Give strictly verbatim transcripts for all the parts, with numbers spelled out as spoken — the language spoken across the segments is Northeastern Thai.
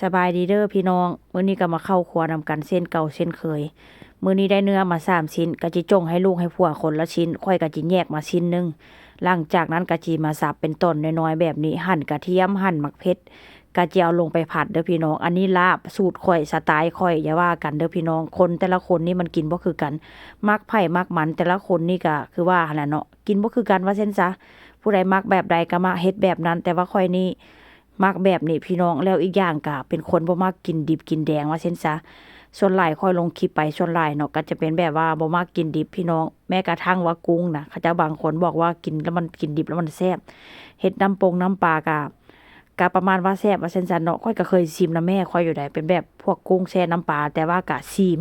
สบายดีเด้อพี่น้อง มื้อนี้ก็มาเข้าครัวนำกันเช่นเก่าเช่นเคย มื้อนี้ได้เนื้อมาสามชิ้น ก็จิจ่งให้ลูกให้ผัวคนละชิ้น ข้อยก็จิแยกมาชิ้นหนึ่ง หลังจากนั้นก็จิมาสับเป็นตอนน้อยๆแบบนี้ หั่นกระเทียม หั่นหมากเผ็ด ก็จิเอาลงไปผัดเด้อพี่น้อง อันนี้ลาบสูตรข้อย สไตล์ข้อย อย่าว่ากันเด้อพี่น้อง คนแต่ละคนนี่มันกินบ่คือกัน มักไผมักมัน แต่ละคนนี่ก็คือว่าหั่นล่ะเนาะ กินบ่คือกันว่าซั่นซะ ผู้ใดมักแบบใดก็มาเฮ็ดแบบนั้น แต่ว่าข้อยนี่ มักแบบนี้พี่น้อง แล้วอีกอย่างก็เป็นคนบ่มักกินดิบกินแดงว่าซั่นซะ ส่วนหลายข้อยลงคลิปไปส่วนหลายเนาะ ก็จะเป็นแบบว่าบ่มักกินดิบพี่น้อง แม้กระทั่งว่ากุ้งนะ เขาเจ้าบางคนบอกว่ากินแล้วมัน กินดิบแล้วมันแซ่บ เฮ็ดน้ำปงน้ำปลาก็ ก็ประมาณว่าแซ่บว่าซั่นซะเนาะ ข้อยก็เคยชิมนำแม่ข้อยอยู่ได๋ เป็นแบบพวกกุ้งแช่น้ำปลา แต่ว่าก็ชิม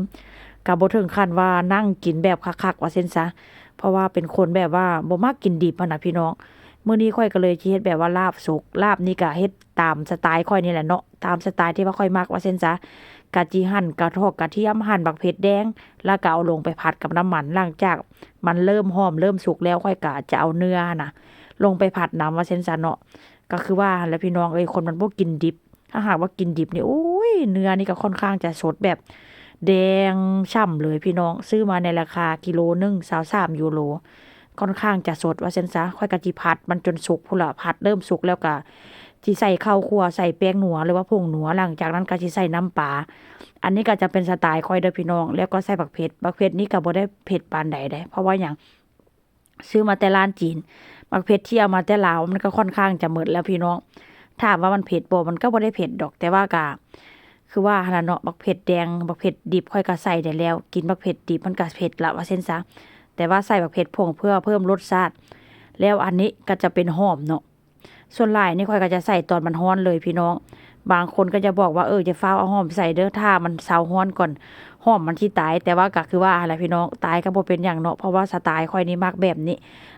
ก็บ่ถึงขั้นว่านั่งกินแบบคักๆว่าซั่นซะ เพราะว่าเป็นคนแบบว่าบ่มักกินดิบหั้นน่ะพี่น้อง มื้อนี้ข้อยก็เลยสิเฮ็ดแบบว่าลาบสุก ลาบนี่ก็เฮ็ดตามสไตล์ข้อยนี่แหละเนาะ ตามสไตล์ที่ว่าข้อยมักว่าซั่นซะ ก็สิหั่นกระทอกกระเทียม หั่นบักเผ็ดแดง แล้วก็เอาลงไปผัดกับน้ำมัน หลังจากมันเริ่มหอมเริ่มสุกแล้ว ข้อยก็จะเอาเนื้อหั้นน่ะ ลงไปผัดนำว่าซั่นซะเนาะ ก็คือว่าหั้นแหละพี่น้องเอ้ย คนมันบ่กินดิบ ถ้าหากว่ากินดิบนี่ โอ้ย เนื้อนี่ก็ค่อนข้างจะสดแบบแดงฉ่ำเลยพี่น้อง ซื้อมาในราคากิโลหนึ่งซาวสามยูโร ค่อนข้างจะสดว่าซั่นซะ ข้อยก็สิผัดมันจนสุกพู้นล่ะ ผัดเริ่มสุกแล้วก็สิใส่ข้าวคั่ว ใส่แป้งนัวหรือว่าผงนัว หลังจากนั้นก็สิใส่น้ำปลา อันนี้ก็จะเป็นสไตล์ข้อยเด้อพี่น้อง แล้วก็ใส่บักเผ็ด บักเผ็ดนี่ก็บ่ได้เผ็ดปานใดเด้ เพราะว่าหยัง ซื้อมาแต่ร้านจีน บักเผ็ดที่เอามาแต่ลาวมันก็ค่อนข้างจะหมดแล้วพี่น้อง ถามว่ามันเผ็ดบ่ มันก็บ่ได้เผ็ดดอก แต่ว่าก็ คือว่าหั้นล่ะเนาะ บักเผ็ดแดง บักเผ็ดดิบข้อยก็ใส่ได้แล้ว กินบักเผ็ดดิบมันก็เผ็ดละว่าซั่นซะ แต่ว่าใส่บักเผ็ดผงเพื่อเพิ่มรสชาติ แล้วอันนี้ก็จะเป็นหอมเนาะ ส่วนหลายนี่ข้อยก็จะใส่ตอนมันร้อนเลยพี่น้อง บางคนก็จะบอกว่า เออ อย่าฟ้าวเอาหอมใส่เด้อ ถ้ามันเซาร้อนก่อน หอมมันสิตาย แต่ว่าก็คือว่าหั้นแหละพี่น้อง ตายก็บ่เป็นหยังเนาะ เพราะว่าสไตล์ข้อยนี่มักแบบนี้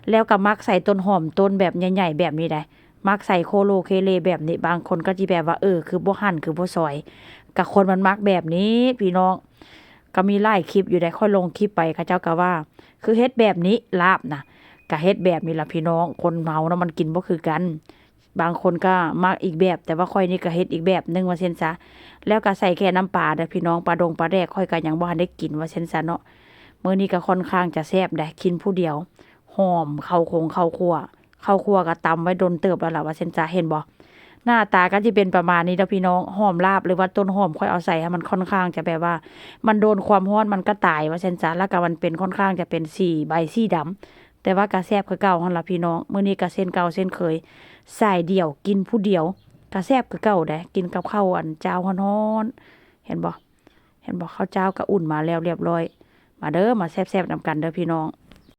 แล้วก็มักใส่ต้นหอมต้นแบบใหญ่ๆแบบนี้ได๋ มักใส่โคโลเคเลแบบนี้ บางคนก็สิแบบว่า เออ คือบ่หั่น คือบ่ซอย ก็คนมันมักแบบนี้พี่น้อง ก็มีหลายคลิปอยู่ได๋ ข้อยลงคลิปไป เขาเจ้าก็ว่า คือเฮ็ดแบบนี้ ลาบนะ ก็เฮ็ดแบบนี้ล่ะพี่น้อง คนเฮาเนาะมันกินบ่คือกัน บางคนก็มักอีกแบบ แต่ว่าข้อยนี่ก็เฮ็ดอีกแบบหนึ่งว่าซั่นซะ แล้วก็ใส่แค่น้ำปลาเด้อพี่น้อง ปลาดงปลาแดกข้อยก็ยังบ่ทันได้กินว่าซั่นซะเนาะ มื้อนี้ก็ค่อนข้างจะแซ่บได๋ กินผู้เดียว หอมข้าวคงข้าวคั่ว ข้าวคั่วก็ตำไว้ดนเติบแล้วล่ะว่าซั่นซะ เห็นบ่ หน้าตาก็สิเป็นประมาณนี้เด้อพี่น้อง หอมลาบหรือว่าต้นหอมข้อยเอาใส่ให้มันค่อนข้างจะแบบว่า มันโดนความร้อนมันก็ตายว่าซั่นซะ แล้วก็มันเป็นค่อนข้างจะเป็นสีใบสีดำ แต่ว่าก็แซ่บคือเก่าหั้นล่ะพี่น้อง มื้อนี้ก็เช่นเก่าเช่นเคย สายเดี่ยวกินผู้เดียว ก็แซ่บคือเก่าได๋ กินกับข้าวอันเจ้าร้อนๆ เห็นบ่ เห็นบ่ ข้าวเจ้าก็อุ่นมาแล้วเรียบร้อย มาเด้อ มาแซ่บๆนำกันเด้อพี่น้อง